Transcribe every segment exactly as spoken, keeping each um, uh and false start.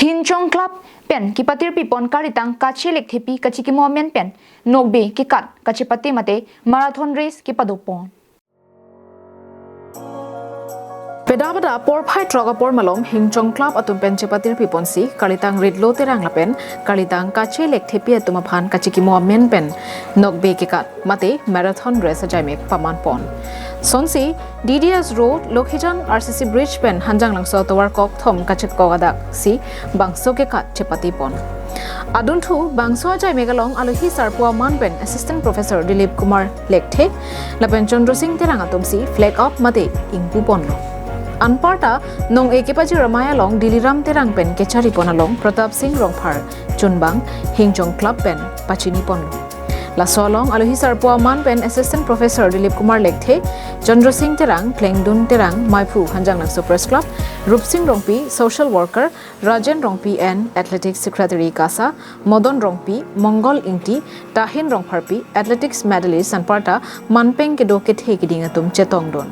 Hingchong Club pen kipatirpi pon kalitang Kache Lekthepi kachikimo amen pen nokbe kekat kachepate mate marathon race kepado pon. Peda peda porphai throk apor malom Hingchong Club atum pen chepatirpi ponsi kalitang Ritlo Terang lapen kalitang Kache Lekthepi atum aphan kachikimo amen pen nokbe kekat mate marathon race ajaimek paman pon. Sonsi D D S Road, Lokhijan R C C Bridge pen Hanjanglangso tovar kok thom kachekok adak si bangso kekat chepate pon. Adunthu bangso ajaimek along alohi sarpo aman pen Assistant Professor Dilip Kumar Lekthe lapen Chandra Singh Terang atumsi flag up mate ingpu ponlo. Anparta nong-e kepajir amei along Diliram Terang pen kechari pon along Pratap Singh Rongphar chunbang Hingchong Club pen pachini ponlo. Laso along alohi sarpo aman pen Assistant Professor Dilip Kumar Lekthe, Chandra Singh Terang, Klengdun Terang, Maiphu Hanjanglangso Press Club, Rupsing Rongpi, Social Worker, Rajen Rongpi and Athletics Secretary KASA, Modon Rongpi, Mongol Ingti, Tahin Rongpharpi, Athletics Medalist anparta manpeng kedo kethe keding atum chetongdun.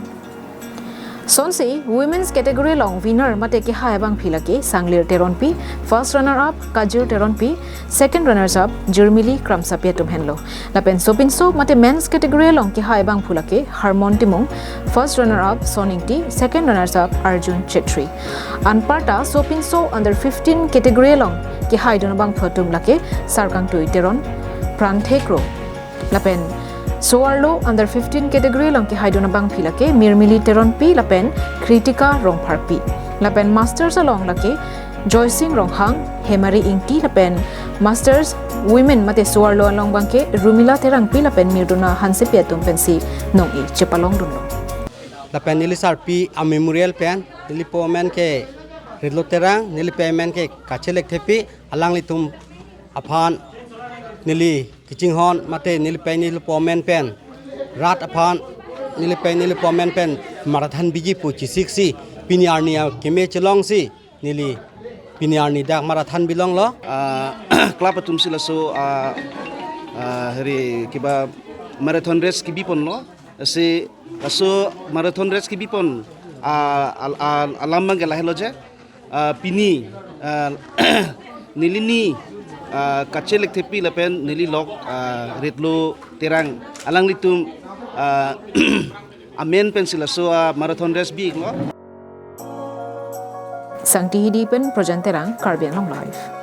Sonsi Women's category along winner mate kehai abangpi lake Sanglir Teronpi, first runner up Kajir Teronpi, second runners up Jirmili Kramsapi atum henlo. Lapen sopinso mate men's category along kehai abangphu lake Harmon Timung, first runner up Son Ingti, second runners up Arjun Chetri. Anparta sopinso under fifteen category along kehaidun abangphu atum lake Sarkangtui Teron, Pranthe Kro. Lapen so-arlo under fifteen category along kehaidun abangpi lake Mirmili Teronpi lapen Kritika Rongpharpi. Lapen masters along lake Joysing Ronghang, Hemari Ingti lapen masters women mate so-arlo along abangke Rumila Terangpi lapen Mirduna Hansepi atum pensi nong-e chepalongdunlo. Lapen neli sarpi a-memorial pen neli po amen ke Ritlo Terang, neli pe amen ke Kache Lekthepi, alanglitum aphan neli kachinghon mate neli pe neli po amen pen rat aphan neli pe neli po amen pen marathon biji pu chesiksi pini arni akeme chelongsi neli pini arni dak marathon bilonglo. Ah, club atumsi laso, ah, ah, hari kiba marathon race kebi ponlo. Lasi laso marathon race kebi pon, ah, al-, al-, alam abangke lahelo je, ah, pini, ah, neli ni, ah, Kache Lekthepi lapen neli lok, ah, Ritlo Terang alanglitum, ah, amen pensi laso, ah, marathon race bi-iklo. Sangti Hidi pen Projan Terang, Karbi Anglong Live.